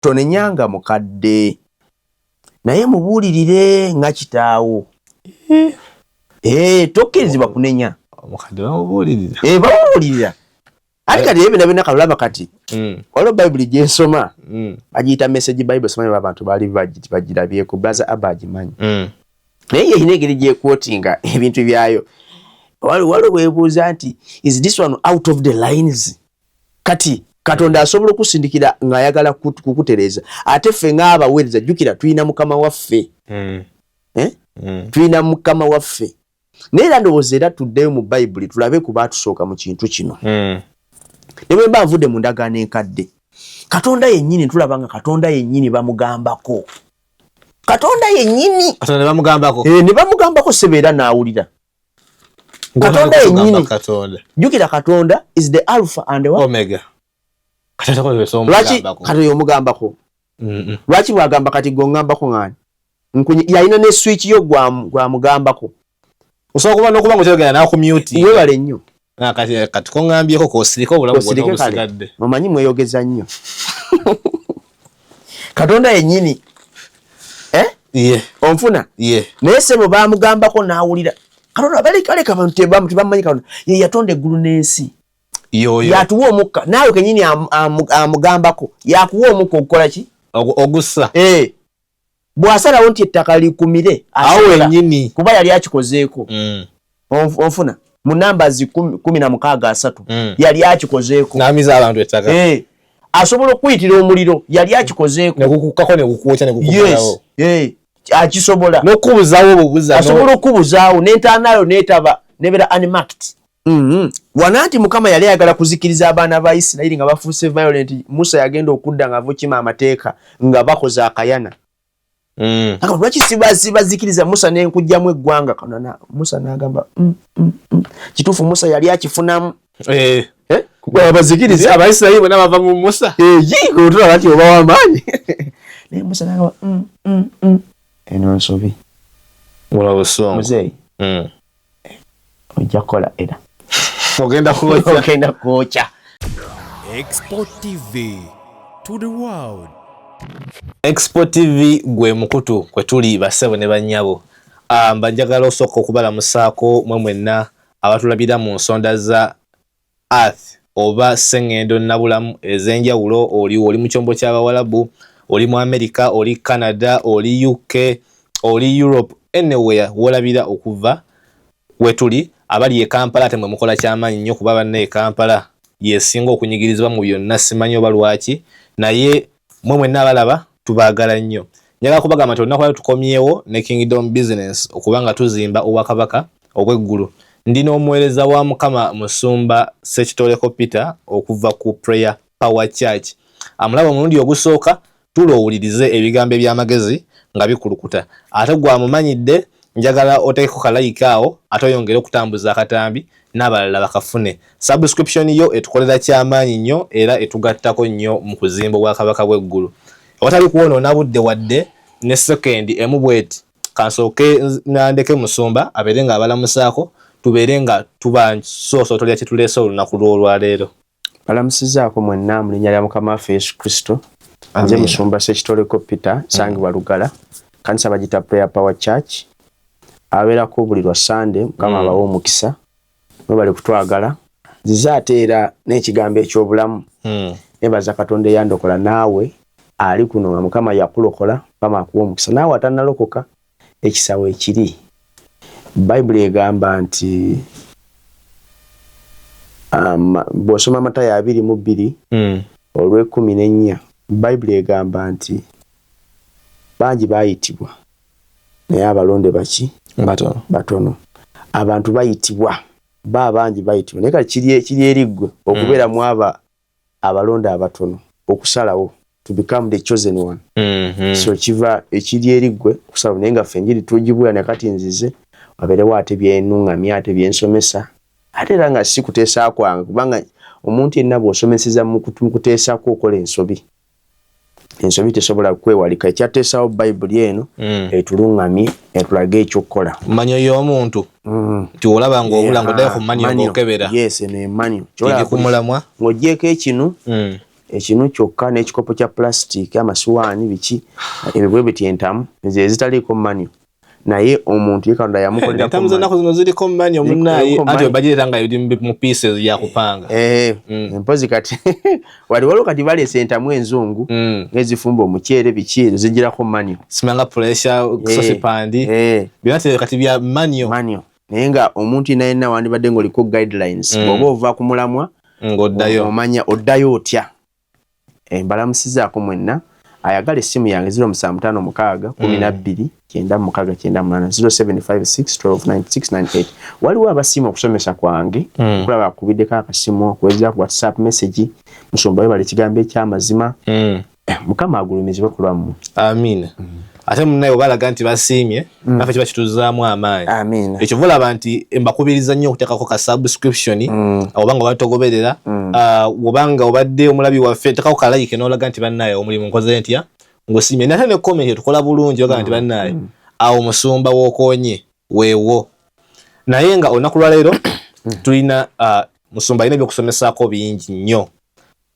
Tonenyanga mukadde, naye mubuulirire nga kitaawo. Eh, tokkirizibwa kunenya. Omukadde bamubuulirira. Eh, bamubuulirira. Ate kati ebyo byonna kalulaba kati. Waliwo Bayibuli gye nsoma. Bagiyita Message Bible, simanyi oba abantu baali bagirabyeko, Brother Abba agimanyi. Naye ye erina engeri gy'ekwotinga ebintu byayo. Waliwo weebuuza nti, is this one out of the lines? Kati Katonda asobola okusindikira ng'ayagala kukutereeza. Ate ffe ng'abaweereza, jjukira tulina Mukama waffe. Eh? Tulina Mukama waffe. Naye era ndowooza era tuddeyo mu Bayibuli tulabe ku baatusooka mu kintu kino. Ne bwe mba nvudde mu ndagaano enkadde, Katonda yennyini tulaba nga Katonda yennyini bamugambako. Katonda yennyini. Katonda ne bamugambako. Ne bamugambako ssebo era n'awulira. Katonda yennyini. Jjukira Katonda is the Alpha and the Omega. Lwaki Katonda omugambako? Lwaki bw'agamba kati gwe ongambako ng'ani? Yalina ne switch yo gwamugambako. Osobola kuba n'okuba ng'okyogera n'akumute. Weebale nnyo. Kati koŋŋambyeko k'osirike obulamu bwonna obusigadde. Omanyi mweyogeza nnyo. Katonda yennyini. Eh? Yeah. Onfuna? Yeah. Naye ssebo baamugambako n'awulira. Katonda baleka abantu tebamumanyi Katonda. Ye yatonda eggulu n'ensi. Yoyo. Yatuwa omukka. Naawe kennyini amugambako. Yakuwa omukka okukola ki? Ogussa. Eh. Bw'asalawo nti ettaka likumire, awo wennyini. Kuba yali akikozeeko. Onfuna? Mu Numbers 16:3. Yali akikozeeko. N'amiza abantu ettaka. Eh. Asobola okuyitira omuliro, yali akikozeeko. Ne gukukkako ne gukwokya ne gukumalawo. Yes. Eh. Akisobola. N'okubuzaawo obubuza. Asobola okubuzaawo n'entaana n'etaba n'ebeera unmarked. Wana nti Mukama yali ayagala kuzikiriza abaana ba Isirayiri nga bafuuse violent. Musa yagenda okudda nga avukima amateeka nga bakoze akayana. Lwaki sibazikiriza Musa n'enkugyamu eggwanga? Kano Musa n'agamba kituufu Musa yali akifunamu. Eh. Eh? Abazikiriza Abayisirayiri bonna bava mu Musa. Eh, otulaba nti oba w'amaanyi. Naye Musa n'agamba eno nsobi. Wala busungu. Muzeeyi. Ojja kukola era. Ogenda kwokya. Ogenda kwokya. Expo TV to the world. Expo TV gwe mukutu kwe tuli bassebo ne bannyabo. Mba njagala osooka okubalamusaako mwe mwenna abatulabira mu nsonda za Earth oba ssengendo nabulamu ez'enjawulo. Oliwo oli mu kyombo ky'Abawalabu, oli mu America, oli Canada, oli UK, oli Europe, anywhere w'olabira okuva wetuli. Abali e Kampala ate mwe mukola kyamaanyi nnyo, kuba banna e Kampala yesinga okunyigirizibwa mu byonna, simanyi oba lwaki, naye mwe mwenna abalaba tubaagala nnyo. Njagala kubagamba nti olunaku lwaleero tukomyewo ne Kingdom Business okuba nga tuzimba obwakabaka obw'eggulu. Ndi n'omuweereza wa Mukama Musumba Ssekitoleko Peter okuva ku Prayer Power Church. Amulaba omulundi ogusooka, tuula owulirize ebigambo eby'amagezi nga bikulukuta. Ate gw'amumanyidde, njagala oteekeko ka like awo ate oyongere okutambuza akatambi n'abalala bakafune. Subscription yo etukolera kyamaanyi nnyo era etugattako nnyo mu kuzimba obwakabaka bw'eggulu. Awatali kwonoona budde wadde ne sekendi emu bw'eti, kansooke nandeke Musumba abeere ng'abalamusaako, tubeere nga tubasoosotolera kye tuleese olunaku lw'olwaleero. Balamusizaako mwenna mu linnya lya Mukama waffe Yesu Kristo. Nze Musumba Ssekitoleko Peter nsangibwa Lugala, kanisa bagiyita Prayer Power Church, abeerako buli lwa Sunday. Mukama abawe omukisa, mwebale kutwagala. Nzize ate era n'ekigambo eky'obulamu. Nebaza Katonda eyandokola, naawe ali kuno nga Mukama yakulokola, Mukama akuwa omukisa. Naawe atannalokoka, ekisa weekiri. Bayibuli egamba nti bw'osoma Matayo 22 olw'ekkumi n'ennya, Bayibuli egamba nti bangi baayitibwa naye abalonde baki? Batono. Batono. Abantu bayitibwa, ba bangi bayitibwa, naye kati kiri eri ggwe okubeera mu aba abalonde abatono, okusalawo to become the chosen one. So kiva ekiri eri ggwe okusalawo, naye nga ffe enjiri tugibuulira. Naye kati nzize wabeerewo ate byenuŋŋamya ate byensomesa, ate era nga si kuteesa kwange, kubanga omuntu yenna bw'osomeseza mu kuteesako okola ensobi. Ensobi tesobola kwewalika. Ekyateesawo Bayibuli eno etuluŋŋamye, etulage ekyokukola. Manual y'omuntu nti olaba ng'obula ng'oddayo ku manual ng'okebera. Yes, eno emanual. Eri ku mulamwa. Ng'ogyeko ekinu. Ekinu kyokka n'ekikopo kya plastic, amasuwaani, biki ebyo bwe biti, entamu nze ezitaliiko manual, naye omuntu ye Katonda yamukolera. Entamu z'ennaku zino ziriko manual, munnaye, anti bagireeta nga eri mu pieces ya kupanga. Eh, mpozi kati wali waliwo kati baleese entamu enzungu ng'ezifumba omuceere, biki, ezo zigirako manual. Simanga pressure saucepan, byonna kati bya manual. Manual, naye nga omuntu yenna yenna wandibadde ng'oliko guidelines bw'oba ova ku mulamwa ng'oddayo, omanya oddayo otya. Mbalamusizaako mwenna. Ayagala essimu yange 0756 12 96 98, 0756 129698. Waliwo abasiima okusomesa kwange, okulaba akubiddeko akasimu, okuweza ku WhatsApp message, "Musumba, webala ekigambo ekyamazima." Mukama agulumizibwe ku lwammwe. Amiina. Ate munnaye obalaga nti basiimye, naffe kiba kituzaamu amaanyi. Amiina. Ekyo olaba nti mbakubiriza nnyo okuteekako ka subscription oba nga batogoberera, oba nga obadde omulabi waffe, teekako ka like n'olaga nti bannaye omulimu nkoze ntya, ngusiimye. Nate ne comment tukola bulungi, ogaa nti bannaye awo musumba w'okoonye weewo. Naye nga olunaku lwaleero tulina musumba alina ebyokusomesaako bingi nnyo,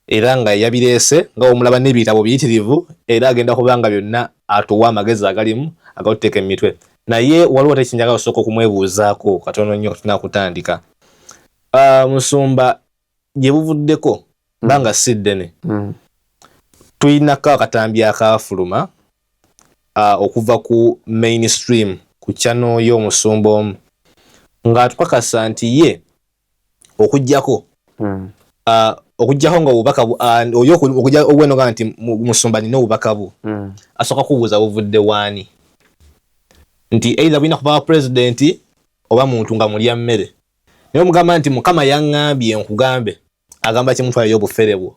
era nga yabireese nga omulaba n'ebitabo biyitirivu, era agenda kubanga byonna atuwa amagezi agalimu agatuteeka emitwe. Naye waliwo tekinjagala osooka okumwebuuzaako katono nnyo tunakutandika. Musumba, gye buvuddeko banga si ddene, tulinako akatambi akaafuluma okuva ku mainstream ku channel y'omusumba omu ng'atukakasa nti ye okugjako okuggyako nga obubaka oyo obwenoga nti musumba nina obubaka bwo, asooka kubuuza buvudde waani, nti either bulina kuba wa pulezidenti oba muntu nga mulya mmere. Naye omugamba nti Mukama yaŋŋambye nkugambe, agamba kimutwaleyo obufere bwo,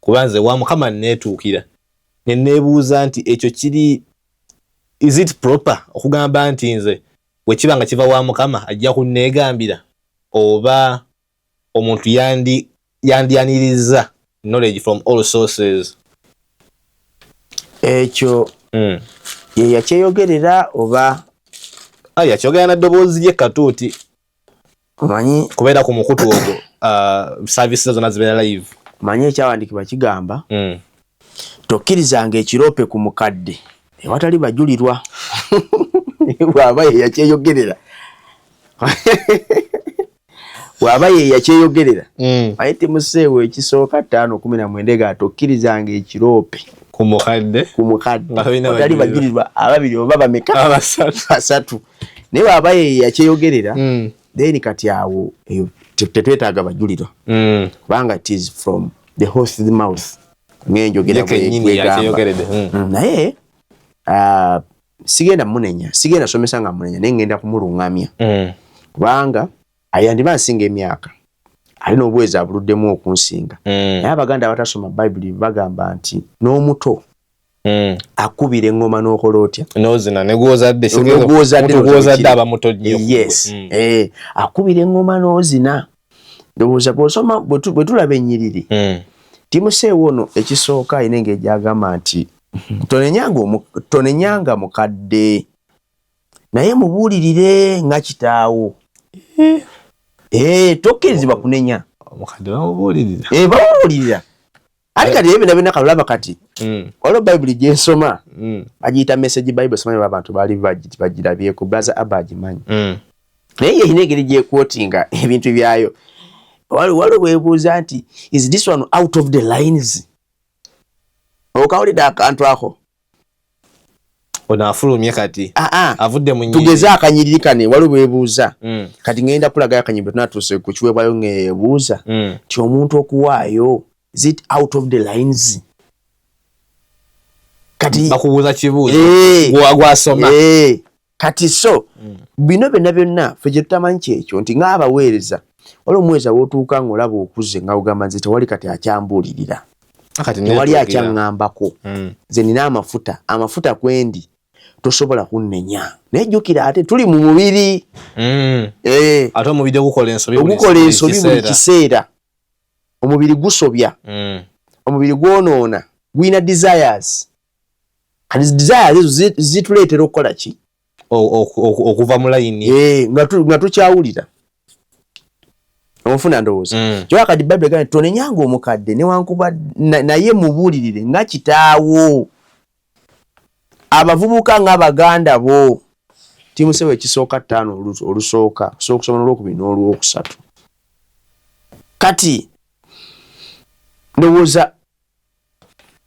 kuba nze wa Mukama neetuukira. Ne neebuuza nti ekyo kiri, is it proper okugamba nti nze bwe kiba nga kiva wa Mukama ajja kunneegambira, oba omuntu yandi yandyaniriza knowledge from all sources? Ekyo ye yakyeyogerera oba? Ah, yakyogera na ddoboozi lye katuuti. Omanyi, kubeera ku mukutu ogwo, services zonna zibeera live. Omanyi ekyawandiikibwa kigamba, "Tokkirizanga ekiroope ku mukadde ewatali bajulirwa." Bw'aba ye yakyeyogerera, bw'aba ye yakyeyogerera, aye Timoseewo ekisooka 5:19 ga tokkirizanga ekiroope ku mukadde ku mukadde nga tolina watali bajulirwa. Bajulirwa ababiri oba bameka? Abasatu. Basatu. Naye bw'aba ye yakyeyogerera, then kati awo eyo tetwetaaga bajulirwa, kubanga it is from the horse's mouth, ng'enjogera ye kennyini bwegamba. Yakyeyogeredde. Naye sigenda munenya, sigenda somesa nga munenya, naye ngenda kumuluŋŋamya, kubanga ayandiba nsinga emyaka, ali n'obuweezi abuluddemu okunsinga. Naye Abaganda abatasoma Bayibuli bagamba nti n'omuto akubira eŋŋoma n'okola otya? Nozina negwozadde. N'ogwozadde. Gwozadde aba muto nnyo. Yes. Eh, akubira eŋŋoma n'ozina. Ndowooza bw'osoma bwe tulaba ennyiriri, Timoseewo ono ekisooka alina engeri gy'agamba nti tonenyanga mukadde, naye mubuulirire nga kitaawo. Eh, tokkirizibwa kunenya. Omukadde bamubuulirira? Eh, bamubuulirira. Ate kati ebyo byonna kalulaba kati waliwo Bayibuli gyensoma, bagiyita Message Bible, simanyi oba abantu baali bagirabyeko, Brother Abba agimanyi. Naye ye erina engeri gyekwotinga ebintu byayo. Waliwo weebuuza nti, "Is this one out of the lines?" Okawulidde akantu ako? Ono afulumye kati. Ah, ah. Avudde mu nnyiriri. Tugeze akanyiriri kano, waliwo weebuuza kati ngenda kulagayo akanyiriri tunatuuse ku kiweebwayo, ngeebuuza nti omuntu okuwaayo, is it out of the lines? Kati bakubuuza kibuuzo. Eh. Gwasoma. Eh, kati so bino byonna byonna ffe gye tutamanyi kyekyo nti ng'abaweereza, waliwo omuweereza w'otuuka ng'olaba okuze nga ogamba nze tewali kati akyambuulirira, kati tewali neetuukira. akyaŋŋambako, nze nina amafuta, amafuta kwendi tosobola kunnenya. Naye jjukira ate tuli mu mubiri. Eh, ate omubiri ogukola ensobi buli ogukola ensobi buli kiseera. Kiseera omubiri gusobya, omubiri gwonoona, gulina desires. Kati desires ezo zituleetera okukola ki? Okuva mu layini. Eh, nga tukyawulira. Onfuna ndowooza? Kyokka kati Bayibuli egamba nti tonenyanga omukadde newankuba naye mubuulirire nga kitaawo, abavubuka nga baganda bo. Timoseewo ekisooka 5 olusooka osobola okusoma n'olwokubiri n'olwokusatu. Kati ndowooza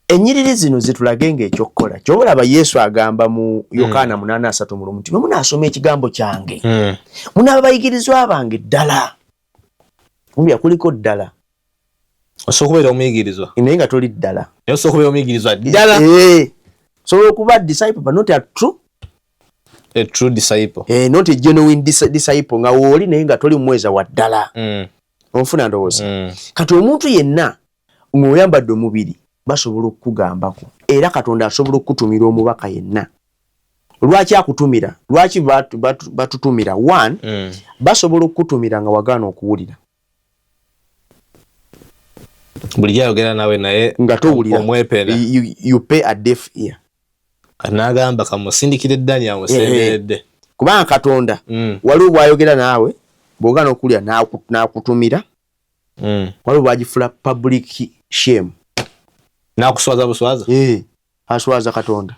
ennyiriri zino zitulage ng'ekyokukola. Ky'oba olaba Yesu agamba mu Yokaana 8:31 nti bwe munaasoma ekigambo kyange, munaaba bayigirizwa bange ddala. Mubya kuliko ddala. Osobola okubeera omuyigirizwa. Naye nga toli ddala. Naye osobola okubeera omuyigirizwa ddala. Osobola okuba disciple but not a true. A true disciple. Not a genuine disciple nga wooli naye nga toli muweereza wa ddala. Onfuna ndowooza? Kati omuntu yenna ng'oyambadde omubiri basobola okukugambako, era Katonda asobola okukutumira omubaka yenna. Lwaki akutumira? Lwaki batutumira? One, basobola okukutumira nga wagaana okuwulira. Bulijjo ayogera naawe naye nga towulira. Omwepena. You pay a deaf ear. N'agamba kamusindikire Dani amusemberedde. Kubanga Katonda waliwo bw'ayogera naawe, bw'ogaana okuwulira n'akutumira. Waliwo bw'agifula public shame. N'akuswaza buswaza? Aswaza Katonda.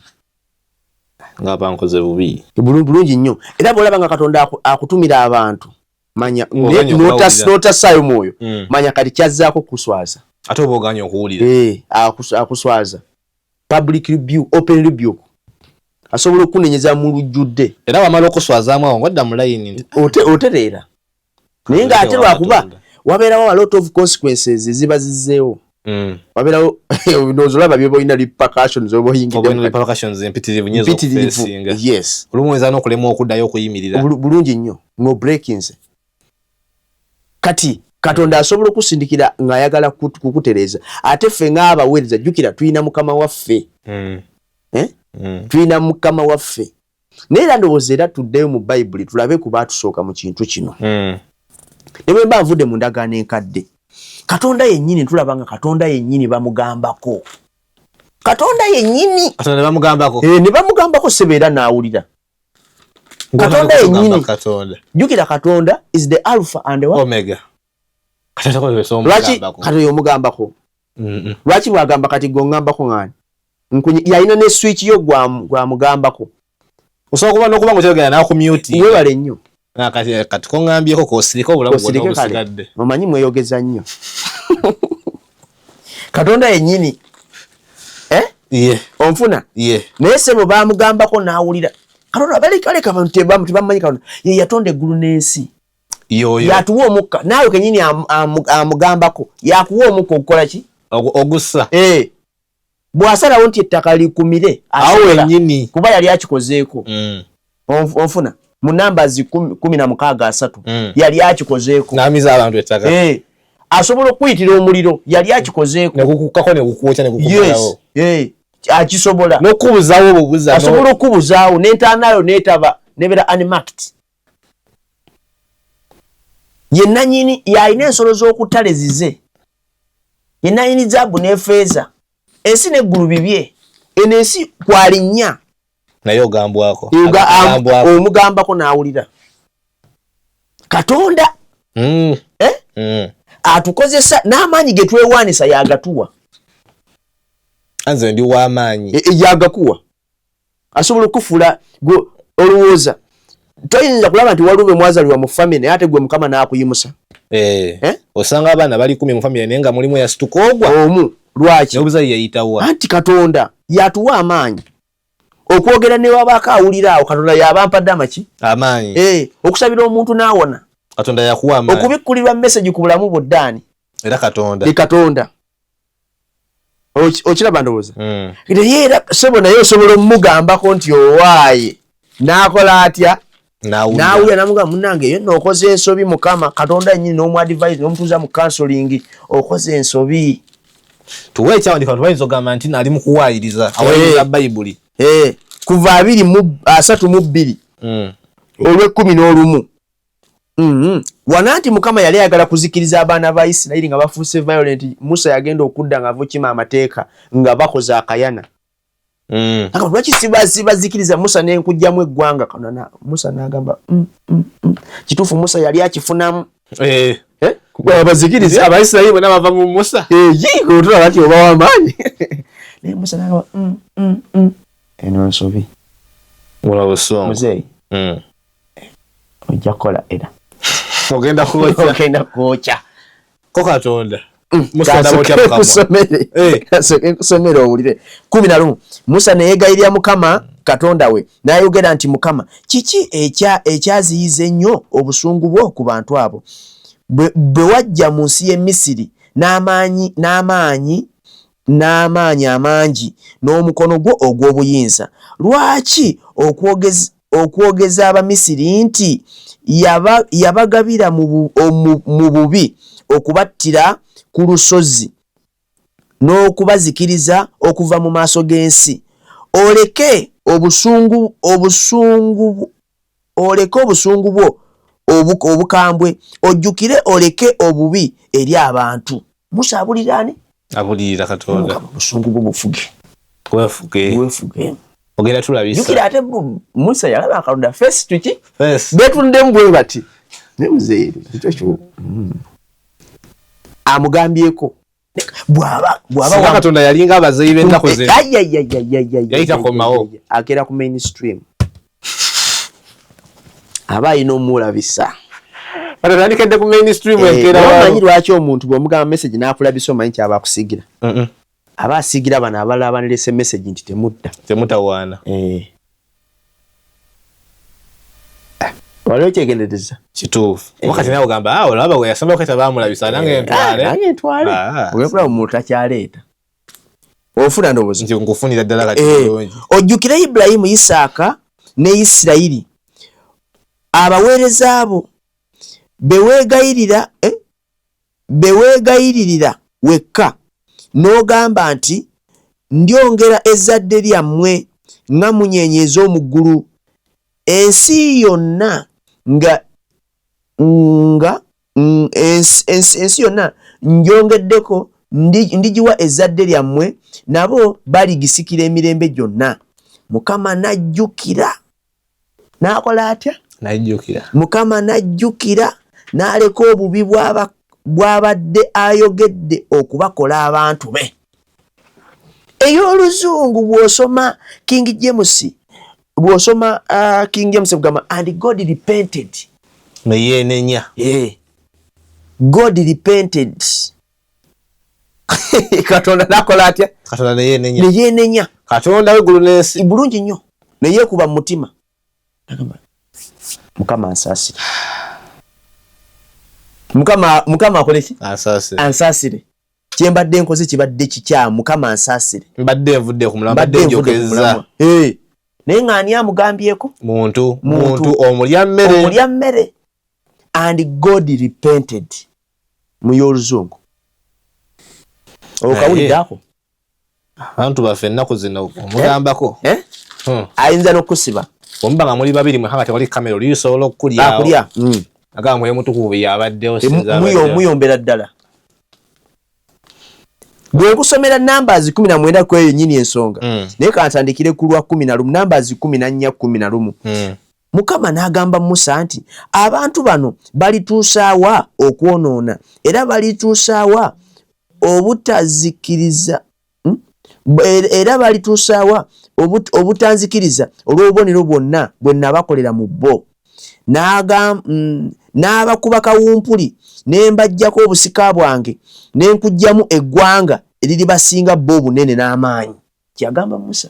Nga bankoze bubi. Bulungi nnyo. Era bw'olaba nga Katonda akutumira abantu, manya n'otassaayo mwoyo, manya kati kyazzaako kuswaza. Ate oba ogaanye okuwulira. Akuswaza. Public rebuke, open rebuke. Asobola okunenyeza mu lujjudde. Era wamala okuswazaamu awo ng'odda mu layini. Otereera. Naye ng'ate lwakuba wabeerawo a lot of consequences eziba zizzeewo. Wabeerawo ndowooza olaba by'oba olina repercussions oba oyingidde. Repercussions empitirivu nnyo ez'okufeesinga. Yes. Olumu oyinza n'okulemwa okuddayo okuyimirira. Bulungi nnyo ng'obreakinze. Kati Katonda asobola okusindikira ng'ayagala kukutereeza. Ate ffe ng'abaweereza jjukira tulina Mukama waffe. Tulina Mukama waffe. Naye era ndowooza era tuddeyo mu Bayibuli tulabe ku baatusooka mu kintu kino. Ne bwe mba nvudde mu ndagaano enkadde, Katonda yennyini tulaba nga Katonda yennyini bamugambako. Katonda yennyini. Katonda ne bamugambako. Ne bamugambako ssebo era n'awulira. Katonda yennyini. Jjukira Katonda is the Alpha and the Omega. Lwaki Katonda omugambako? Lwaki bw'agamba kati gwe ongambako ng'ani? Yalina ne switch yo gwamugambako. Osobola kuba n'okuba ng'okyogera n'akumute. Weebale nnyo. Kati koŋŋambyeko k'osirike obulamu bwonna obusigadde. Omanyi mweyogeza nnyo. Katonda yennyini. Onfuna? Naye ssebo baamugambako n'awulira. Katonda baleka abantu tebamumanyi Katonda. Ye yatonda eggulu n'ensi. Yatuwa omukka. Naawe kennyini amugambako. Yakuwa omukka okukola ki? Ogussa. Bw'asalawo nti ettaka likumire, awo wennyini. Kuba yali akikozeeko. Onfuna? Mu Numbers 16:3 yali akikozeeko. N'amiza abantu ettaka. Asobola okuyitira omuliro yali akikozeeko. Ne gukukkako ne gukwokya ne gukumalawo. Yes. Akisobola. N'okubuzaawo obubuza. Asobola okubuzaawo n'entaana yo n'etaba n'ebeera unmarked. Ye nannyini y'alina ensolo z'oku ttale zize. Ye nannyini zaabu n'effeeza. Ensi n'eggulu bibye. Eno ensi kwalinnya. Naye ogambwako. Omugambako n'awulira. Katonda atukozesa n'amaanyi ge twewaanisa y'agatuwa. Nze ndi w'amaanyi. Y'agakuwa. Asobola okufuula olowooza. Toyinza kulaba nti waliwo be mwazaalibwa mu family naye ate gwe Mukama n'akuyimusa. Osanga abaana bali 10 mu family naye nga mulimu eyasituka ogwa. Omu. Lwaki? N'obuza yeyitawa. Anti Katonda yatuwa amaanyi. Okwogera ne wabaako awulira awo Katonda y'aba ampadde amaki? Amaanyi. Okusabira omuntu n'awona. Katonda yakuwa amaanyi. Okubikkulirwa message ku bulamu bwo Ddaani. Era Katonda. Ye Katonda. Okiraba ndowooza? Naye era ssebo naye osobola omugambako nti owaaye n'akola atya? N'awulira n'amugamba munnange eyo nno okoze ensobi Mukama Katonda yennyini n'omuadvise n'omutuuza mu counseling okoze ensobi. Tuwe ekyawandiikibwa abantu bayinza okugamba nti ali mu kuwaayiriza awaayiriza Bayibuli. Kuva 32 olw'ekkumi n'olumu. Wana nti Mukama yali ayagala kuzikiriza abaana ba Isirayiri nga bafuuse violent. Musa yagenda okudda nga avukima amateeka nga bakoze akayana. Lwaki sibazikiriza Musa n'enkugyamu eggwanga? Musa n'agamba kituufu Musa yali akifunamu. Abazikiriza Abaisirayiri bonna bava mu Musa. Otulaba nti oba wamaanyi, naye Musa nagamba, Eno nsobi." Wala busungu. Muzeeyi, ojja kukola era. Ogenda kwokya. Ogenda kwokya. Ko Katonda. Musa ndaba otya Mukama? Nkusomere. Kasooke nkusomere owulire. 11. Musa ne yeegayirira Mukama Katonda we n'ayogera nti, "Mukama, kiki ekyaziyiza ennyo obusungu bwo ku bantu abo bwe wajja mu nsi y'e Misiri n'amaanyi amangi n'omukono gwo ogw'obuyinza? Lwaki okwogeza Abamisiri nti yabagabira mu bubi okubattira ku lusozi n'okubazikiriza okuva mu maaso g'ensi? Oleke obusungu bwo obukambwe, ojjukire oleke obubi eri abantu." Musa abulira ani? Abulirira Katonda. "Mukama, obusungu bwo bufuge." Weefuge. Weefuge. Ogenda tulabisa. Jjukira ate Musa yalaba Katonda face to ki? Face. Beetunuddemu bwe bati, naye muzeeyi ekyo kyo amugambyeko bw'aba Singa Katonda yalinga abazeeyi b'ennaku zino. Ayayayayayaya. Yali takomawo. Agera ku mainstream, aba alina omulabisa. Batandikidde ku mainstream enkeera. Omanyi lwaki omuntu bw'omugamba message n'akulabisa, omanyi kyaba akusigira? Aba asigira bano abalala abanirese message nti temudda. Temutawaana. Waliwo ekyegendereza. Kituufu. Wakati nawe ogamba, "Ah, olaba we yasomako keta baamulabisa, nange ntwale." Nange ntwale. Ogenda omuntu takyaleeta ofuna ndowooza. Nti nkufunira ddala kati bulungi. "Ojjukire Ibulayimu, Isaaka ne Isirayiri, abaweereza abo beweegayiririra wekka n'ogamba nti, 'Ndyongera ezzadde lyammwe nga munyeenye ez'omu ggulu, ensi yonna nga nga ensi yonna ngyongeddeko ndigiwa ezzadde lyammwe, nabo baligisikira emirembe gyonna.' Mukama n'ajjukira n'akola atya?" Najjukira. Mukama n'ajjukira n'aleka obubi bw'abadde ayogedde okubakola abantu be. Ey'oluzungu bw'osoma King James, bw'osoma King James bugamba, "And God repented." Neyeenenya. Yeah. God repented. Katonda nakola atya? Katonda neyeenenya. Neyeenenya. Katonda w'eggulu n'ensi. Bulungi nnyo, neyeekuba mu mutima. Agamba, "Mukama ansaasire." Mukama akole ki? Ansaasire. Ansaasire, kyembadde nkoze kibadde kikyamu, Mukama ansaasire. Mbadde nvudde ku mulamwa, mbadde mbadde nvudde ku njokeza. mulamwa. Naye ng'ani amugambyeko? Muntu. Muntu. Muntu omulya mmere. Omulya mmere. "And God repented" mu y'oluzungu okawulidde ako? Abantu baffe ennaku zino omugambako. Eh? Ayinza n'okusiba. Bwemuba nga muli babiri mwekka nga tewali kamera, oli osobola okukulya. Akulya. Agamba mwoyo mutukuvu yabaddewo, sinza abaddewo. Muyombera ddala. Bwe nkusomera Numbers 19 ku eyo nnyini ensonga, naye kantandikire ku lwa 11, Numbers 14:11. Mukama n'agamba Musa nti, "Abantu bano balituusaawa okwonoona, era balituusaawa obutazikiriza, Era balituusaawa obutanzikiriza olw'obubonero bwonna bwe nabakolera mu bo? N'abakuba kawumpuli ne mbaggyako obusika bwange ne nkuggyamu eggwanga eriribasinga bo obunene n'amaanyi." Kyagamba Musa.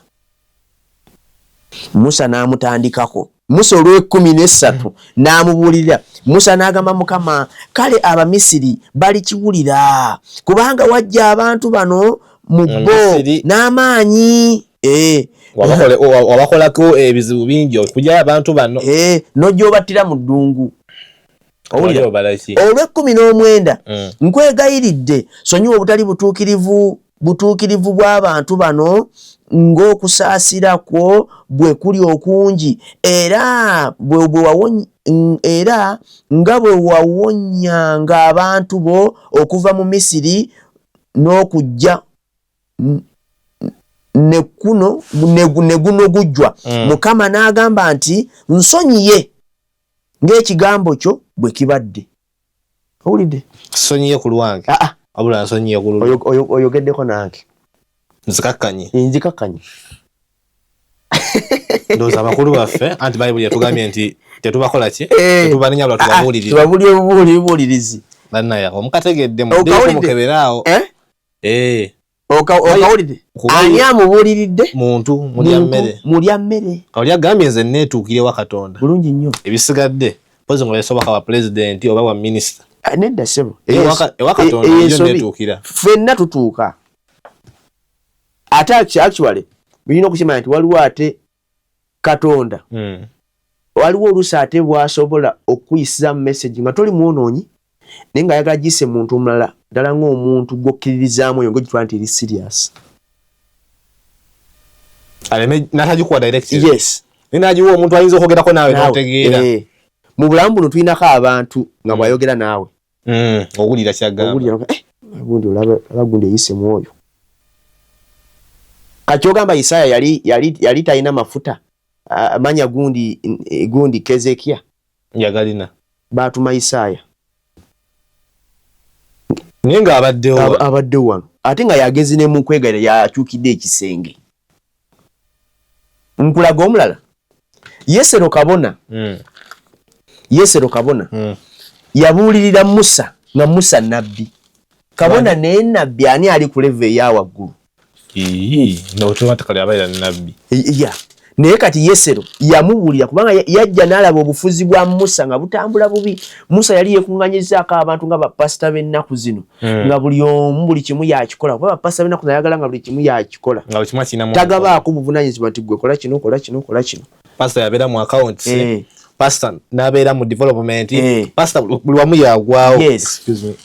Musa n'amutandikako. Musa olw'e13 n'amubuulirira. Musa n'agamba Mukama, "Kale Abamisiri balikiwulira, kubanga wajja abantu bano mu bo Misiri. n'amaanyi." Wabakolako ebizibu bingi okugyayo abantu bano. N'ojja obattira mu ddungu. Owulira? Wali obala ki? Olw'e19, "Nkwegayiridde, sonyiwa obutali butuukirivu bw'abantu bano ng'okusaasira kwo bwe kuli okungi, era nga bwe wawonyanga abantu bo okuva mu Misiri n'okujja ne guno gujwa." Mukama n'agamba nti, "Nsonyiye ng'ekigambo kyo bwe kibadde." Owulidde? Sonyiye ku lwange. Ah, ah. Wabula nsonyiye ku lulwo. Oyogeddeko nange. Nzikakkanye. Nzikakkanye. Ndowooza abakulu baffe anti Bayibuli yatugambye nti tetubakola ki? Eh. Tetubanenya wabula tubabuulirira. Tubabuulira obubuulirizi. Bannaye ako mukategedde muddeeko mukebere awo. Eh? Eh. Okawulidde? Ani amubuuliridde? Muntu mulya mmere. Mulya mmere. Oli agambye nze neetuukire wa Katonda. Bulungi nnyo. Ebisigadde mpozi nga osoboka wa pulezidenti oba wa minisita. Ah, nedda ssebo. Ewa Katonda yo neetuukira. Ffenna tutuuka. Ate actually mulina okukimanya nti waliwo ate Katonda. Waliwo oluusi ate bw'asobola okukuyisiza mu message nga toli mwonoonyi naye ng'ayagala giyise muntu omulala ddala ng'omuntu gw'okkiririzaamu oyo ng'ogitwala nti eri serious. Aleme n'atagikuwa direct. Yes. Naye n'agiwa omuntu ayinza okwogerako naawe n'otegeera. Eh. Mu bulamu buno tulinako abantu nga bw'ayogera naawe. Owulira ky'agamba. Owulira, gundi olaba gundi eyise mu oyo. Kati ogamba Isaya yali talina mafuta. Manya gundi Kezekiya. Yagalina. Baatuma Isaya. Naye ng'abaddewo wano. Abaddewo wano. Ate nga yagezi ne mu kwegaira yakyukidde ekisenge. Nkulaga omulala. Yesero kabona. Yesero kabona. Yabuulirira Musa nga Musa nabbi. Kabona naye nabbi ani ali ku level eya waggulu? Automatically abeera nabbi. Yeah. Naye kati Yesero yamubuulira kubanga yajja n'alaba obufuzi bwa Musa nga butambula bubi. Musa yali yeekuŋŋaanyizzaako abantu nga bapasita b'ennaku zino. Nga buli omu buli kimu yakikola. Kuba bapasita b'ennaku zino ayagala nga buli kimu yakikola. Nga buli kimu akirina mu Tagabaako buvunaanyizibwa nti gwe kola kino, kola kino, kola kino. Pasita yabeera mu accounts. Pasita n'abeera mu development. Pasita buli wamu yagwawo. Yes. Excuse me.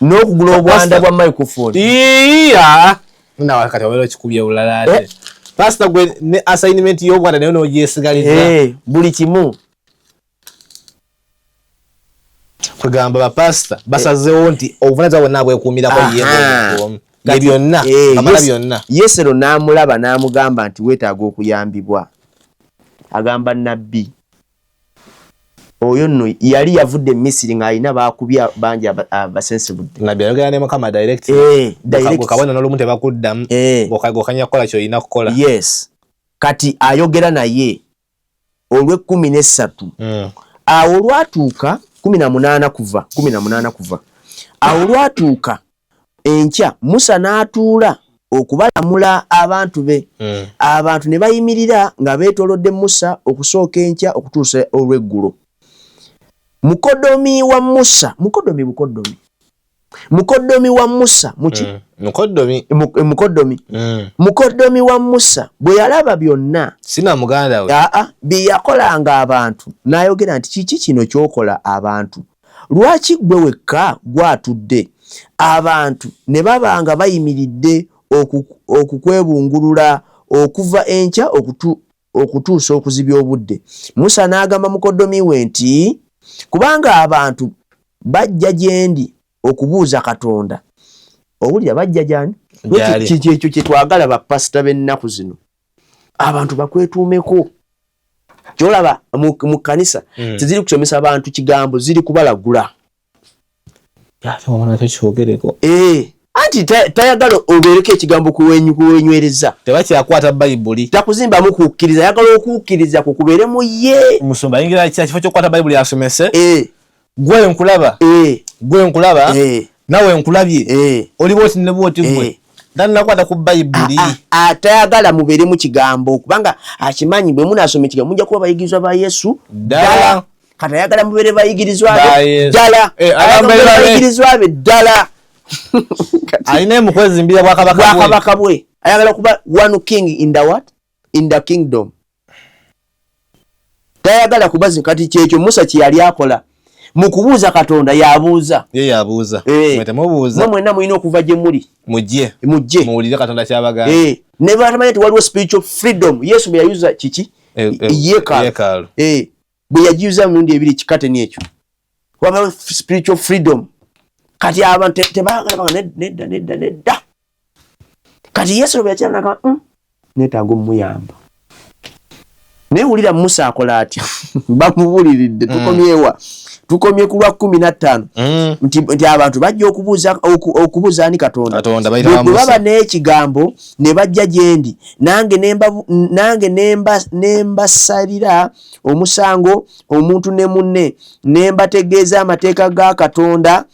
N'okugula obwanda bwa microphone. Iya. Nawe kati obeera okikubye bulala ate. Pasita gwe ne assignment y'obwanda nayo n'ogyesigaliza. Buli kimu. Kugamba bapasita basazeewo nti obuvunaanyizibwa bwonna bwekuumirako ye ng'omuntu. Ye byonna, amala byonna. Yesero n'amulaba n'amugamba nti weetaaga okuyambibwa. Agamba nabbi. Oyo nno yali yavudde e Misiri ng'alina baakubya bangi abasensibudde. Nabbi ayogera ne Mukama direct. Direct. Kabona n'olumu tebakuddamu. Gokanya kukola ky'olina kukola. Yes. Kati ayogera naye olw'ekkumi n'essatu. Awo olwatuuka 18 kuva, 18 kuva. Awo olwatuuka enkya Musa n'atuula okubalamula abantu be. Abantu ne bayimirira nga beetoolodde Musa okusooka enkya okutuusa olw'eggulo. Mukoddomi wa Musa, mukoddomi bukoddomi. Mukoddomi wa Musa, muki? Mukoddomi. Mukoddomi. Mukoddomi wa Musa bwe yalaba byonna. Sina muganda we. Bye yakolanga abantu n'ayogera nti kiki kino ky'okola abantu? Lwaki ggwe wekka gw'atudde? Abantu ne baba nga bayimiridde okukwebungulula okuva enkya okutuusa okuzibya obudde. Musa n'agamba mukoddomi we nti kubanga abantu bajja gye ndi okubuuza Katonda. Owulira bajja gy'ani? Gy'ali. Kiki ekyo kye twagala bapasita b'ennaku zino? Abantu bakwetuumeko. Ky'olaba mu kkanisa teziri kusomesa bantu kigambo, ziri kubalagula. Anti tayagala obeereko ekigambo kuwenywereza. Tebakyakwata Bayibuli. Takuzimbamu kukkiriza, ayagala okukkiriza kwo kubeere mu ye. Musumba ayingira kifo ky'okukwata Bayibuli asomese. Gwe nkulaba. Gwe nkulaba. Nawe nkulabye. Oli bw'oti ne bw'oti gwe. Tannakwata ku Bayibuli. Atayagala mubeere mu kigambo kubanga akimanyi bwe munaasoma ekigambo mujja kuba bayigirizwa ba Yesu ddala. Kati ayagala mubeere bayigirizwa be ddala. Ayagala mubeere bayigirizwa be ddala. Alina mukwezimbira bwakabaka bwe. Ayagala kuba one king in the what? In the kingdom. Tayagala kubazi kati kyekyo Musa kye yali akola. Mu kubuuza Katonda yabuuza. Ye yabuuza. Mwe temubuuza. Mwe mwenna mulina okuva gye muli. Mujje. Mujje. Muwulire Katonda ky'abagamba. Ne batamanya nti waliwo spiritual freedom. Yesu bwe yayuza kiki? Yeekaalu. Bwe yagiyuza emirundi ebiri kikateni ekyo. Wabaawo spiritual freedom. Kati abantu tebaagala nedda nedda nedda. Kati Yesu bwe yakiraba n'agamba, neetaaga omuyamba. Naye wulira Musa akola atya? Bamubuliridde. Tukomyewa? Tukomye ku lwa 15. Nti abantu bajja okubuuza ani Katonda. Katonda, bayita Bwe ba Musa. baba n'ekigambo ne bajja gye ndi, nange ne mbasalira omusango omuntu ne munne, ne mbategeeza amateeka ga Katonda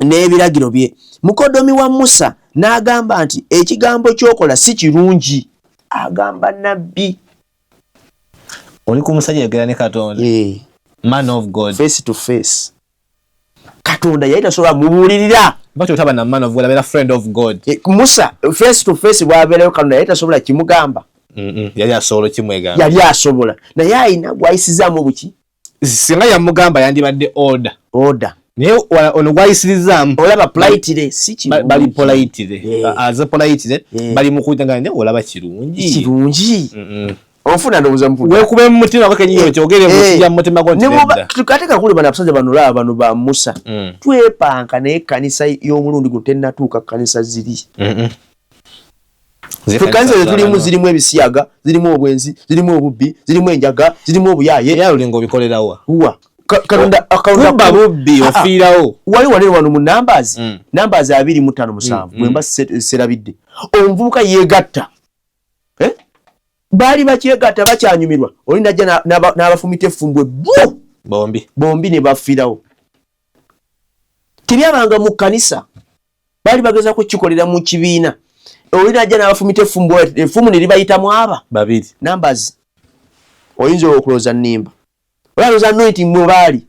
n'ebiragiro bye. Mukodomi wa Musa n'agamba nti ekigambo ky'okola si kirungi. Agamba nabbi. Oli ku musajja yogera ne Katonda. Man of God. Face to face. Katonda yali tasobola mubuulirira. Bw'atyo taba na man of God, abeera friend of God. Musa face to face bw'abeerayo Katonda yali tasobola kimugamba. Yali asobola okimwegamba. Yali asobola. Naye alina gw'ayisizaamu obuki. Singa yamugamba yandibadde order. Order. Naye ono gw'ayisirizaamu. Olaba politely, si kirungi. Bali politely. Aze politely, bali mu kuyita nga naye olaba kirungi. Kirungi. Onfuna ndowooza mputa. Weekube mu mutima gwo kennyini okyogere mu kijja mu mutima gwo nti Ne bw'oba- nedda. Kate kakule bano abasajja bano olaba bano ba Musa. Twepanka naye ekkanisa y'omulundi guno tennatuuka kkanisa ziri. Ze Ffe kanisa kanisa ze tulimu z'abano. zirimu ebisiyaga, zirimu obwenzi, zirimu obubbi, zirimu enjaga, zirimu obuyaaye. Era lulinga obikolera wa? Wa? Katonda, Katonda Kubba ku- bubbi, ofiirawo. Wali wano wano mu numbers, numbers 25, bwe mba serabidde. Omuvubuka yeegatta. Baali bakyegatta bakyanyumirwa. Oli n'ajja n'abafumita effumbwe bbu! Bombi. Bombi ne bafiirawo. Tebyabanga mu kkanisa. Baali bagezaako kukikolera mu kibiina. Oli n'ajja n'abafumita effumbwe, effumu ne libayitamu aba. Babiri. Numbers. Oyinza okulowooza nnimba. Olowooza anointing mwe baali.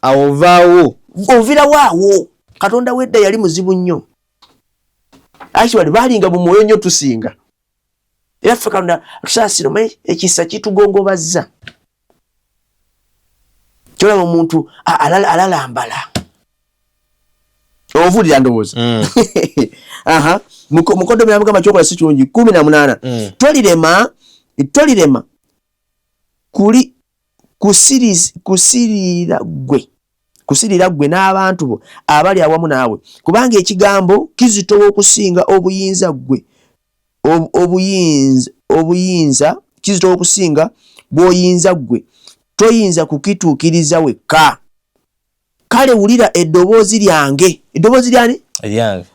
Awo ovaawo. Ovirawo awo. Katonda w'edda yali muzibu nnyo. Actually, baalinga mu mwoyo nnyo tusinga. Era ffe Katonda tusaasira, omanyi ekisa kitugongobazza. Kyolaba omuntu alalambala. Ovulira ndowooza. Aha. Mukodomi amugamba kyokola si kirungi. 18. Tolirema kuli kusirira ggwe. Kusirira ggwe n'abantu bo abali awamu naawe. Kubanga ekigambo kizitowa okusinga obuyinza ggwe. Obuyinza kizitowa okusinga bw'oyinza ggwe. Toyinza kukituukiriza wekka. Kale wulira eddoboozi lyange. Eddoboozi lyani? Eryange.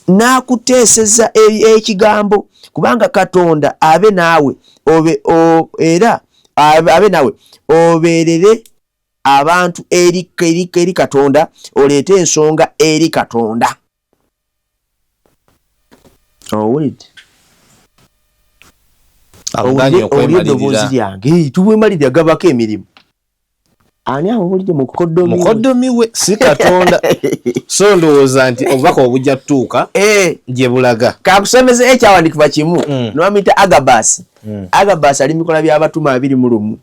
N'akuteeseza ekigambo, kubanga Katonda abe naawe, obe, o, era abe, abe naawe, obeerere abantu eri Katonda, oleete ensonga eri Katonda. Owulidde? Awuganye Owulidde eddoboozi okwemalirira. lyange. Hey, tubwemalirira gabako emirimu. Ani awulidde mukoddomi we? Mukoddomi we si Katonda. So ndowooza nti obubaka obujja tutuuka gye bulaga. Kakusomeze ekyawandiikibwa kimu. Ne bamuyita Agabasi. Agabasi ali mu bikola by'abatume 21.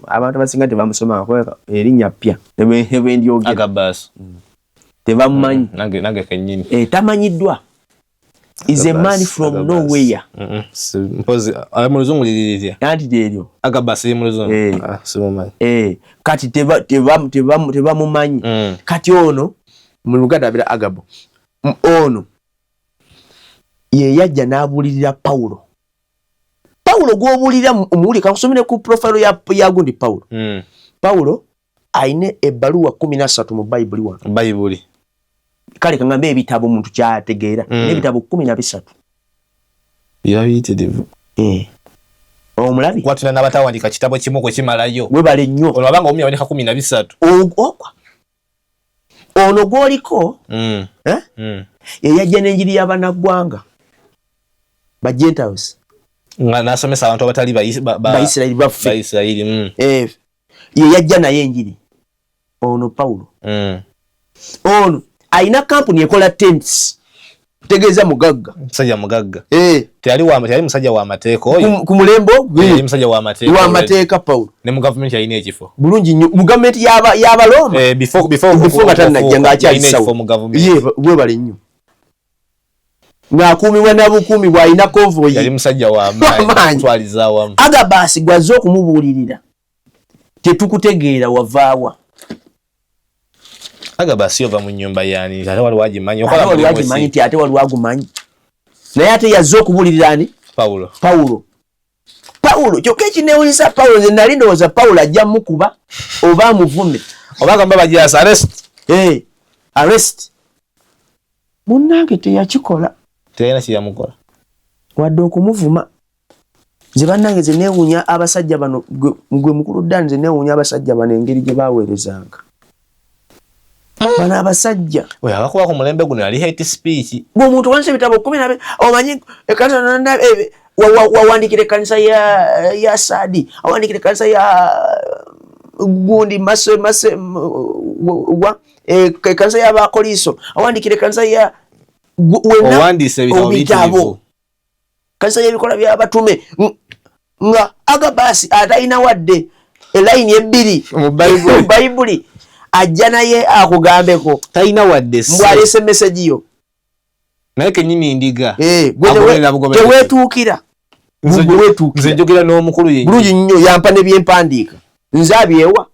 Abantu abasinga tebamusoma kubanga erinnya ppya. Ne bwe ndyogera. Agabasi. Tebamumanyi. Nange kennyini. Tamanyiddwa. Is a man Agabasi, from Agabasi. nowhere. Mpozi, mu luzungu liri litya? Anti lyeryo. Agabasi liri mu luzungu. Simumanyi. Kati tebamumanyi. Kati ono, mu Luganda abeera Agabo. Ono ye yajja n'abuulirira Pawulo. Pawulo gw'obuulirira omuwulire, kankusomere ku profile ya gundi Pawulo. Pawulo ayina ebbaluwa 13 mu Bayibuli wano. Bayibuli. Kale kangambe ebitabo omuntu ky'ategeera. N'ebitabo 13. Biba biyitirivu. Omulabi? Kuba tulina n'abatawandiika kitabo kimu kwe kimalayo. Webale nnyo. Ono abanga omumya awandiika 13. Ogwa. Ono gw'oliko, Ye yajja n'enjiri y'abannaggwanga. Ba Gentiles. Nga n'asomesa abantu abatali Bayisirayiri baffe. Bayisirayiri. Ye yajja naye enjiri. Ono Pawulo. Ono alina kampuni ekola tents. Tegeeza mugagga. Musajja mugagga. Teyali musajja wa mateeka oyo. Ku mulembe ogwo. Teyali musajja wa mateeka Wa already. mateeka Pawulo. Ne mu gavumenti yalina ekifo. Bulungi nnyo. Mu gavumenti y'Abaroma. Before Before nga tannajja ng'akyali yalina ekifo sawa. mu gavumenti. Ye, webale nnyo. Ng'akuumibwa na bukuumibwa, alina convoy. Yali musajja wa maanyi, Wa maanyi. okutwaliza awamu. Agabasi gw'azze okumubuulirira. Tetukutegeera wavaawa. Agabasi ova mu nnyumba yaani, ate waliwo agimanyi, okola Ate waliwo mulimu agimanyi ki? nti ate waliwo agumanyi. Naye ate yazze okubuulirira ani? Pawulo. Pawulo. Pawulo kyokka ekinewunyisa Pawulo, nze nali ndowooza Pawulo ajja mukuba oba amuvume. Oba gamba bajasa arrest. Hey, arrest. Munnange teyakikola. Teyalina kyeyamukola. Wadde okumuvuma. Nze bannange nze neewuunya abasajja bano, gwe mukulu Dan, nze neewuunya abasajja bano engeri gye baweerezanga. Bano abasajja. Oyo abakuba ku mulembe guno yali hate speech. Gwe omuntu owandiise ebitabo 12, omanyi ekkanisa wawandikira ekkanisa ya Saadi, awandikira ekkanisa ya gundi mase mase wa ekkanisa y'Abakoliiso, awandikira ekkanisa ya owandiise ebitabo bitabo, kanisa y'ebikola by'abatume, nga Agabasi atalina wadde elayini ebbiri mu Bayibuli ajja naye akugambeko talina wadde mbw aleese message yo naye kenyini ndiga teweetuukira. Nze njogera n'omukulu yennyini bulungi nnyo, yampa ne byempandiika nze abyewa,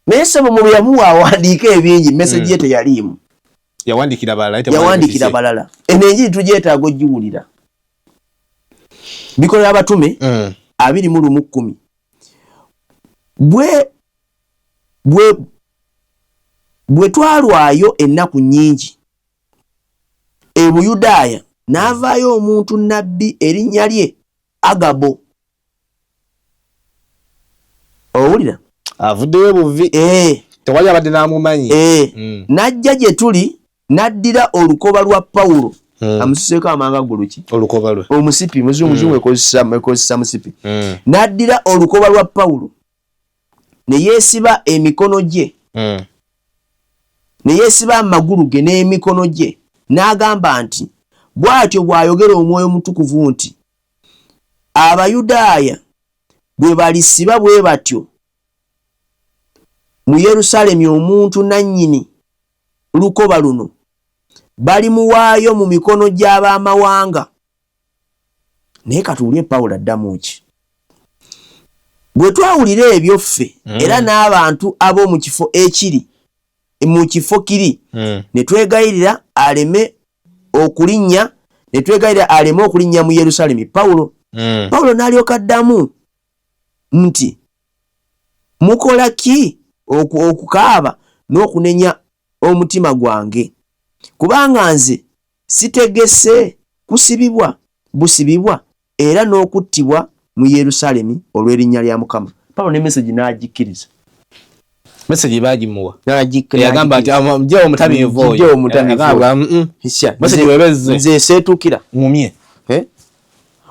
naye ssebo mu byamuwa awandiika ebingi message ye teyaliimu. Yawandikira balala. Yawandikira balala. Eno enjiri tugyetaaga ogiwulira. Bikolera Abatume 21:10. Bwe twalwayo ennaku nnyingi e Buyudaaya, n'avaayo omuntu nnabbi erinnya lye Agabo. Owulira? Avuddeyo buvi. Tewali abadde n'amumanyi. N'ajja gye tuli n'addira olukoba lwa Pawulo. Amususeeko amanga guluki? Olukoba lwe. Omusipi, muzungu ekozesa musipi. N'addira olukoba lwa Pawulo ne yeesiba emikono gye. Ne yeesiba amagulu ge n'emikono gye. N'agamba nti, bw'atyo bw'ayogera Omwoyo Omutukuvu nti, Abayudaaya bwe balisiba bwe batyo mu Yerusaalemi omuntu nannyini lukoba luno, balimuwaayo mu mikono gy'abamawanga. Naye katuwulire Pawulo addamu ki? Bwe twawulira ebyo ffe era n'abantu ab'omu kifo ekiri mu kifo kiri, ne twegayirira aleme okulinnya, ne twegayirira aleme okulinnya mu Yerusaalemi. Pawulo Pawulo n'alyoka addamu nti, mukola ki okukaaba n'okunenya omutima gwange? Kubanga nze sitegese kusibibwa busibibwa era n'okuttibwa mu Yerusaalemi olw'erinnya lya Mukama. Pawulo ne message n'agikkiriza. Message bagimuwa. Yagamba nti mujjewo omutamiivu oyo. Mujjewo omutamiivu oyo. Message webezze. Nze seetuukira. Ngumye.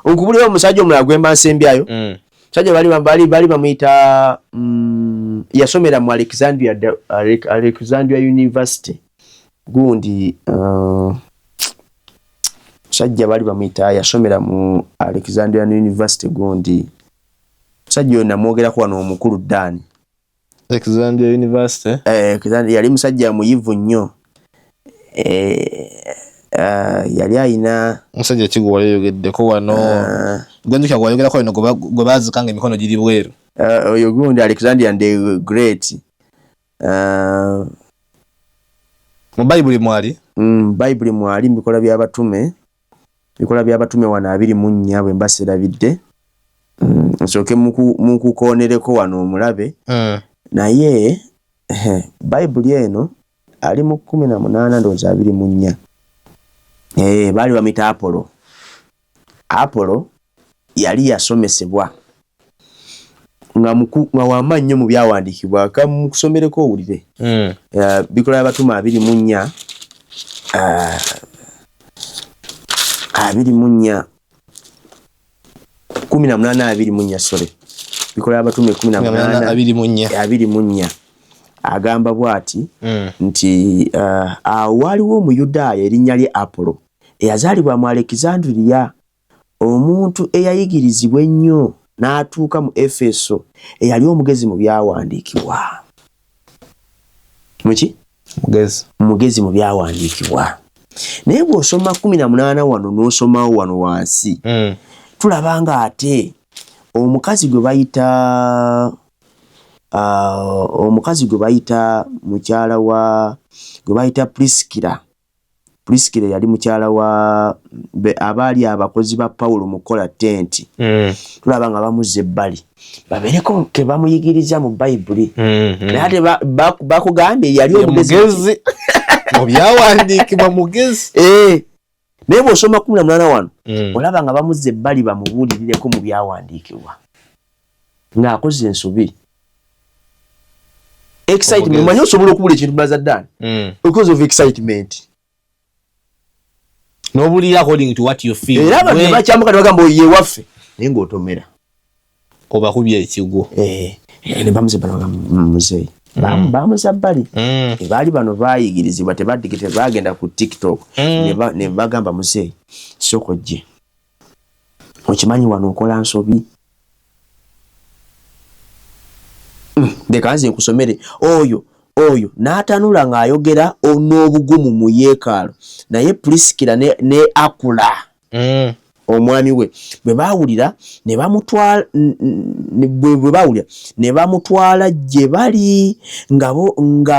Nkubulira omusajja omulala gwe mba nsembyayo. Musajja bali bamuyita yasomera mu Alexandria University. Gundi musajja bali bamuyita yasomera mu Alexandria University gundi. Musajja oyo namwogerako wano omukulu Dan. Alexandria University. Yali musajja muyivu nnyo. Yali ayina musajja ki gwe wali oyogeddeko wano? Gwenjukira gwe wayogerako wano gwe baazikanga emikono giri bweru. Oyo gundi Alexandria the Great. Mu Bayibuli mwali? Bayibuli mwali mu bikolwa by'abatume. Bikolwa by'abatume wano 24 bwe mba serabidde. Nsooke mukukoonereko wano omulabe. Naye Bayibuli eno ali mu 18 ndowooza 24. Baali bamuyita Apollo. Apollo yali yasomesebwa nga w'amaanyi nnyo mu byawandiikibwa. Kamukusomereko owulire. Bikolwa by'abatume 24 24 18 24 sorry. Bikolwa by'abatume 18 24 agamba bw'ati nti awo waaliwo Omuyudaaya erinnya lye Apollo eyazaalibwa mu Alexandria, omuntu eyayigirizibwa ennyo n'atuuka mu Efeso, eyali omugezi mu byawandiikibwa. Muki? Mugezi mu byawandiikibwa. Naye bw'osoma 18 wano n'osomawo wano wansi, tulaba nga ate omukazi gwe bayita omukazi gwe bayita mukyala wa gwe bayita Priskila. Pulisikira yali mukyala wa abaali abakozi ba Pawulo mu kukola tenti. Tulaba nga bamuzza ebbali babeereko ke bamuyigiriza mu Bayibuli. Naye ate bakugambye yali omugezi mu byawandiikibwa mugezi. Naye bw'osoma 18 wano olaba nga bamuzza ebbali bamubuulirireko mu byawandiikibwa ng'akoze ensobi. Excitement, manyi osobola okubula ekintu brother Dan because of excitement. N'obulira according to what you feel. Era abantu ne bakyamuka ne bagamba oyo ye waffe, naye ng'otomera. Obakubye ekigwo. Ne bamuza ebbali bagamba muzeeyi. Bamuza bbali. Baali bano baayigirizibwa, tebagenda ku TikTok. Ne bagamba muzeeyi, sooka ojje. Okimanyi wano okola nsobi. Leka nze nkusomere. Oyo n'atanula ng'ayogera n'obugumu mu yeekaalu. Naye Pulisikira ne Akula omwami we bwe baawulira ne bamutwala gye bali nga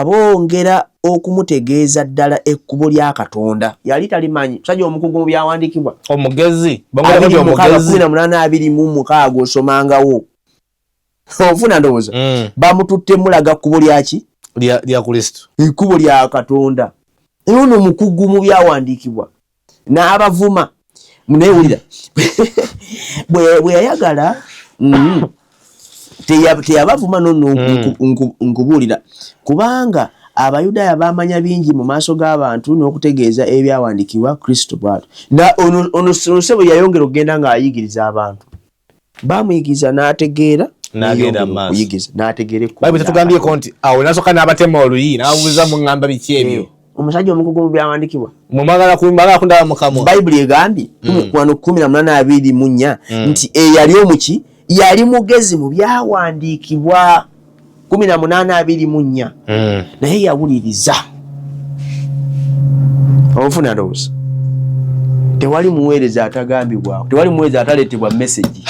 bongera okumutegeeza ddala ekkubo lya Katonda. Yali talimanyi, musajja omukugu mu byawandiikibwa. Omugezi, 1826 osomangawo. Ofuna ndowooza. Bamututte mulaga kkubo lyaki? Lya Kristo. Ekkubo lya Katonda. Ono mukugu mu byawandiikibwa. N'abavuma. Munewulira. Bwe yayagala teyabavuma nno nkubuulira, kubanga Abayudaaya baamanya bingi mu maaso g'abantu n'okutegeeza ebyawandiikibwa Kristo bw'atyo. Ono ssebo yayongera okugenda ng'ayigiriza abantu. Baamuyigiriza n'ategeera, n'agenda mu maaso. Okuyigiriza, n'ategeera ekkubo. Bayibuli tetugambyeko nti awo n'asooka n'abatema oluyi, n'ababuuza muŋŋamba biki ebyo. Omusajja omukugu mu byawandiikibwa. Mwagala kundaba mu kamwa. Bayibuli egambye wano 1824 nti eyali omuki yali mugezi mu byawandiikibwa 1824 naye yawuliriza. Onfuna ndowooza. Tewali muweereza atagambibwako, tewali muweereza ataleetebwa message.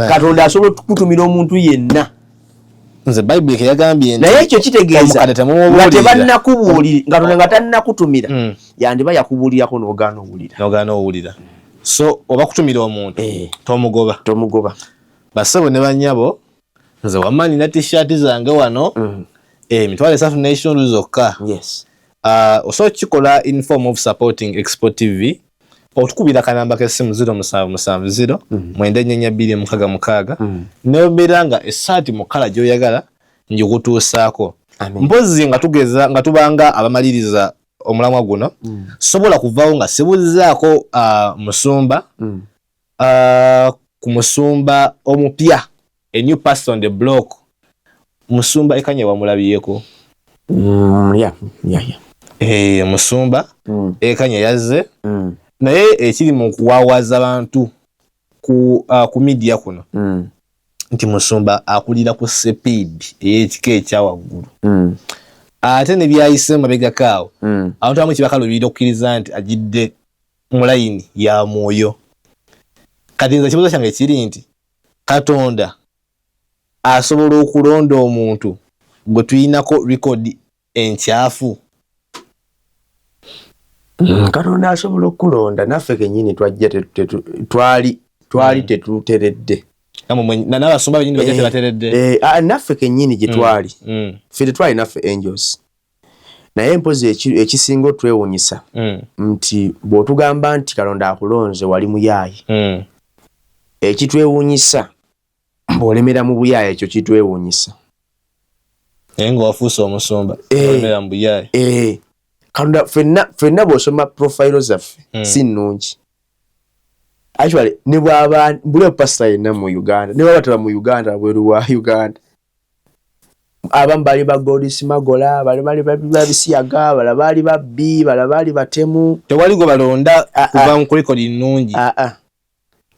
Katonda asobola okukutumira omuntu yenna. Nze Bayibuli ke yagambye nti naye ekyo kitegeeza nga tebannakubuulira, nga Katonda nga tannakutumira, yandiba yakubuulirako n'ogaana owulira. N'ogaana owulira. So oba kutumira omuntu tomugoba. Tomugoba. Bassebo ne bannyabo, nze wamma nina t-shirt zange wano 35,000 zokka. Yes. Osobola okukikola in form of supporting Expo TV. Otukubira akanamba k'essimu 0770 94 266 n'obeera nga essaati mu kkala gy'oyagala ngikutuusaako. Mpozzi nga tugeza nga tubanga abamaliriza omulamwa guno, sobola kuvaawo nga sibuuzizaako musumba ku musumba omupya, a new pastor on the block. Musumba Ekanya wamulabyeko? Musumba Ekanya yazze, naye ekiri mu kuwaawaza abantu ku media kuno nti musumba akulira ku speed ey'ekika ekya waggulu. Ate ne byayise mabegako awo, abantu abamu kibakalubirira okukkiriza nti ajjidde mu layini ya mwoyo. Kati nze ekibuuzo kyange kiri nti Katonda asobola okulonda omuntu gwe tulinako record enkyafu? Katonda asobola okulonda, naffe kennyini twajja twali tetuteredde. N'abasumba bennyini bajja tebateredde. Naffe kennyini gye twali. Ffe tetwali naffe angels. Naye mpozi ekisinga otwewuunyisa nti bw'otugamba nti Katonda akulonze wali muyaaye. Ekitwewuunyisa bw'olemera mu buyaaye, ekyo kitwewuunyisa. Naye nga wafuuse omusumba, olemera mu buyaaye. Katonda ffenna bw'osoma profile zaffe si nnungi. Actually ne bw'aba buli pastor yenna mu Uganda, ne bw'aba taba mu Uganda, bweru wa Uganda, abamu bali ba Godis Magola, bali bali babisiyaga, bala baali babbi, bala baali batemu. Tewali gwe balonda kuva mu record nnungi.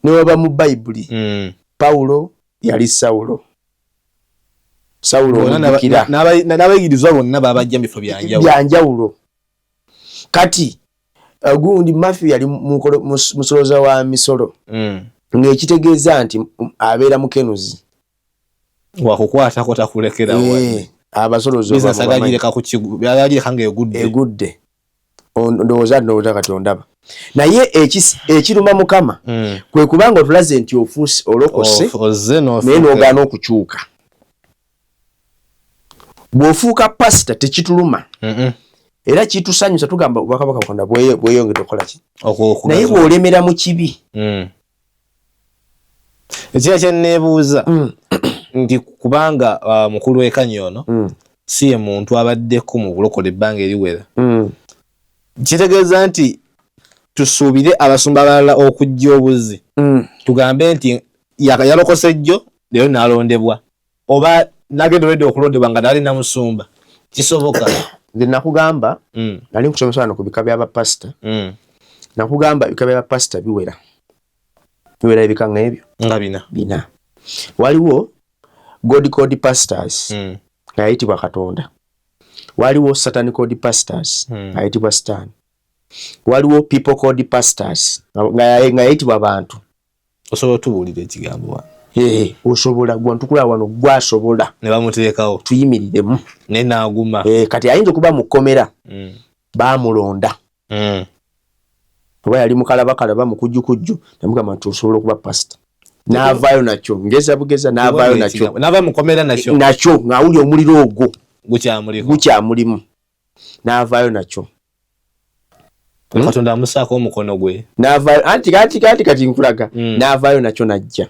Ne waba mu Bayibuli, Pawulo yali Sawulo. Sawulo omujjukira. N'abayigirizwa bonna babajja mu bifo bya njawulo. Bya njawulo. Kati gundi Matthew yali musoloza wa misolo. Ng'ekitegeeza nti abeera mukenuzi. Wakukwatako takulekera wadde. Abasoloza Business agagireka ku kigu, agagireka ng'egudde. Egudde. Ndowooza kati ondaba, naye ekiruma Mukama kwe kubanga otulaze nti ofuuse, olokose, naye n'ogaana okukyuka. Bw'ofuuka pasita tekituluma, era kitusanyusa, tugamba obwakabaka Katonda bweyongedde okukola ki, naye bw'olemera mu kibi. Ekira kyenneebuuza nti kubanga mukulu Ekanyi ono si ye muntu abaddeko mu bulokole ebbanga eriwera, kitegeeza nti tusuubire abasumba abalala okujja obuzi, tugambe nti yalokose jjo, leero n'alondebwa, oba nagenda olwedde okulondebwa nga nali namusumba? Kisoboka? Nze nakugamba, nali nkusomesa wano ku bika by'abapasita. Nakugamba ebika by'abapasita biwera ebika nga ebyo nga bina. Bina. Waliwo God called pastors, nga yayitibwa Katonda. Waliwo Satan called pastors, ayitibwa Stan. Waliwo people called pastors, nga yayitibwa bantu. Osobola otubuulira ekigambo wano? Osobola gwa ntukula wano, gwasobola. Ne bamuteekawo. Tuyimiriremu. Naye n'aguma. Kati ayinza okuba mu kkomera, bamulonda, oba yali mukalabakalaba, mukujjukujju, namugamba nti osobola okuba pasita, n'avaayo nakyo, ngeza bugeza, n'avaayo nakyo. N'ava mukomera nakyo. Nakyo, ng'awulira omuliro ogwo. Gukyamuliko. Gukyamulimu, n'avaayo nakyo. Katonda amusaako omukono gwe. N'avaayo, anti kati nkulaga, n'avaayo nakyo najja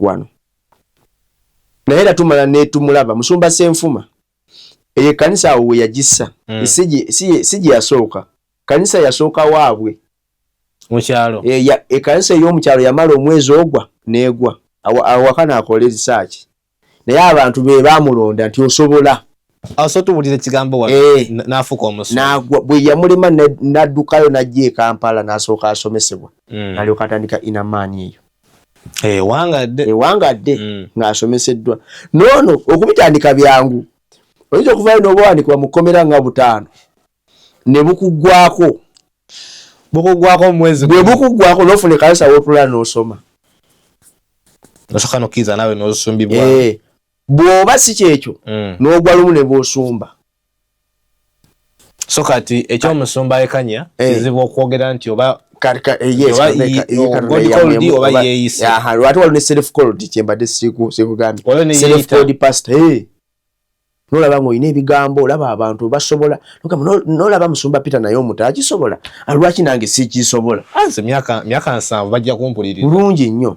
wano, naye era tumala netumulaba musumba Senfuma. Eyo ekkanisa awo we yagissa, si gye yasooka. Kanisa yasooka waabwe mukyalo. Ekkanisa ey'omukyalo yamala omwezi ogwa n'egwa. Awaka n'akola erisaaki, naye abantu be baamulonda nti osobola. Aso tuwulira ekigambo wano. N'afuuka omusumba. N'agwa. Bwe yamulema n'addukayo n'ajja e Kampala, n'asooka asomesebwa, n'alyoka atandika inamaani eyo. Ewangadde. Ewangadde, ng'asomeseddwa. Noono okubitandika byangu, oyinza okuvayo n'obawanikibwa mu kkomera nga 5 ne bukuggwako. Bukuggwako mu mwezi. Bwe bukuggwako n'ofuna ekkanisa w'otula n'osoma. Osooka n'okkiriza naawe n'osumbibwa. Bw'oba si kyekyo, n'ogwa lumu ne bw'osumba. So kati ekyomusumba Ekanya kizibu okwogera nti oba oba yeeyise. Ate waliwo ne self called, kyembadde sikugambye, self called pastor. Nolaba ng'olina ebigambo, olaba abantu basobola, nolaba musumba Peter naye omuto akisobola, lwaki nange sikisobola? Nze myaka 70 bajja kumpuliriza. Bulungi nnyo.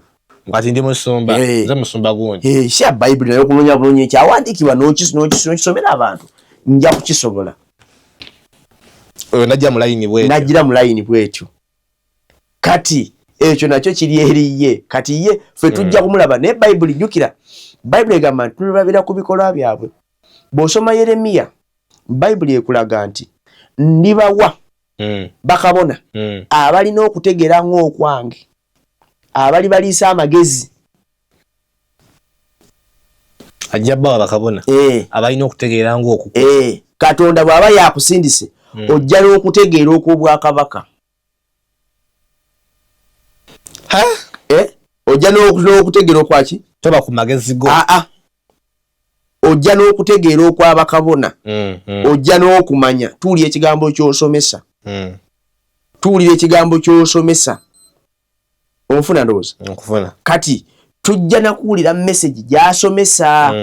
Kati ndi musumba, nze musumba gundi. Sya Bayibuli naye okunoonya bulungi ekyawandiikibwa n'okisomera abantu, nja kukisobola. Oyo najja mu layini bwetyo. Najjira mu layini bwetyo. Kati ekyo nakyo kiri eri ye. Kati ye ffe tujja kumulaba, naye Bayibuli, jjukira Bayibuli egamba nti tulabira ku bikolwa byabwe. Bw'osoma Yeremiya, Bayibuli ekulaga nti ndibawa bakabona abalina okutegeera ng'okwange, abali baliisa amagezi. Ajja bawa bakabona abalina okutegeera ng'oku. Katonda bw'aba yakusindise, ojja n'okutegeera okw'obwakabaka. Ojja n'okutegeera okwaki? Toba ku magezi go. Aa, ojja n'okutegeera okw'abakabona, ojja n'okumanya. Tuwulira ekigambo ky'osomesa, tuwulira ekigambo ky'osomesa. Onfuna ndowooza? Nkufuna. Kati tujja nakuwulira message gy'asomesa.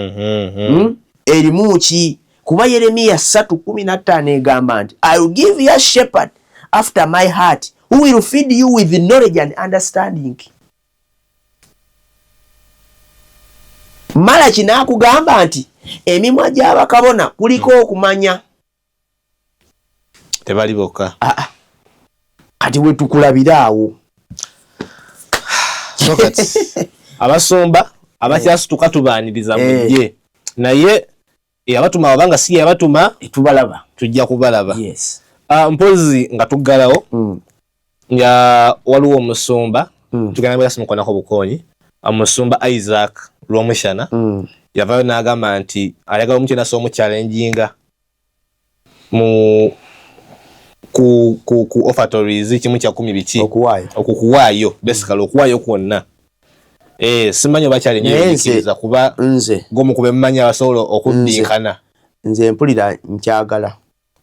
Erimu ki? Kuba Yeremiya 3:15 egamba nti, "I will give you a shepherd after my heart who will feed you with knowledge and understanding." Malaki n'akugamba nti emimwa gy'abakabona kuliko okumanya. Tebali bokka. Aa, kati wetukulabira awo. So kati abasumba abakyasituka tubaaniriza, mujje, naye eyabatuma wabanga si yabatuma, tubalaba. Tujja kubalaba. Mpozi nga tuggalawo, nga waliwo omusumba, tugenda bwera simukonako bukonyi, omusumba Isaac Lwomushana, yavayo n'agamba nti ayagala omuntu yenna omuchallenginga mu ku offertories, 1/10, biki. Okuwaayo. Okukuwaayo, basically okuwaayo kwonna. Simanyi oba challenge Naye nze- yekiriza kuba nze gwomukuba emmanyi abasobola okuddinkana. Nze mpulira nkyagala.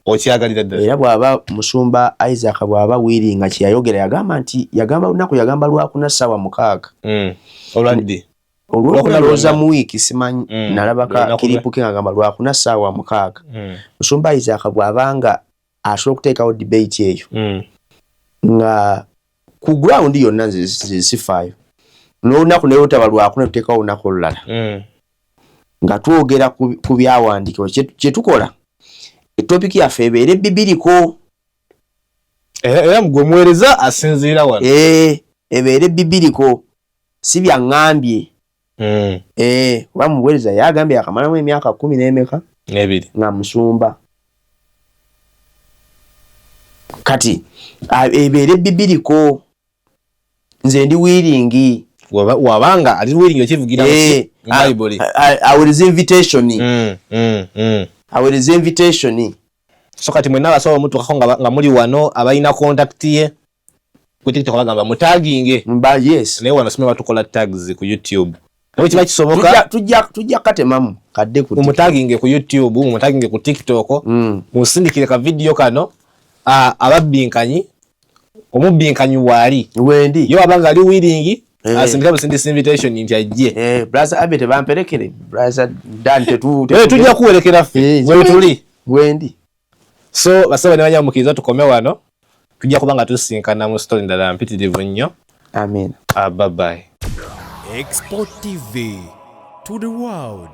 Okyagalira ddala. Era bw'aba musumba Isaac bw'aba willing, nga kyeyayogera, yagamba nti yagamba lunaku, yagamba lwakuna ssaawa 6. Olwaddi? Olwokuna. Lwakuna. Lowooza Lwonna. mu wiiki, simanyi. Nalabaka Lunaku. Clip ke ngagamba lwakuna ssaawa 6. Musumba Isaac bw'abanga asobola okuteekawo debate eyo nga ku ground yonna, nze sifaayo n'olunaku naye olutaba lwakuna, tuteekawo olunaku olulala nga twogera ku byawandiikibwa. Kye tukola, etopic yaffe ebeere biblical. Era gwe muweereza asinziira wano. Eh, ebeere biblical, si byaŋŋambye. Eh, kuba muweereza yagambye yakamalamu emyaka kumi n'emeka n'ebiri nga musumba. Kati ebeere biblical, nze ndi willing. Wabanga ali willing okivugira mu Eh, mu Bayibuli. Aweereza invitation. Aweereza invitation. So kati mwenna abasobola omutuukako nga muli wano, abalina contact ye ku TikTok, bagamba mutaginge. Mba yes. Naye wano simanyi batukola tags ku YouTube, naye kiba kisoboka. Tujja katemamu kadde ku Mumutaginge ku YouTube, mumutaginge ku TikTok, musindikire ka video kano. Ababbinkanyi, omubbinkanyi waali. Wendi. Ye wabanga ali willing, Eh. asindika busindisa invitation nti ajje. Eh, brother Abe tebamperekere, brother Dan tetu. Eh, tujja kuwerekera ffe. Eh, we tuli. Wendi. So basaba ne banyamukiriza, tukome wano. Tujja kuba nga tusinkana mu story ndala mpitirivu nnyo. Amen. Bye bye. Expo TV to the world.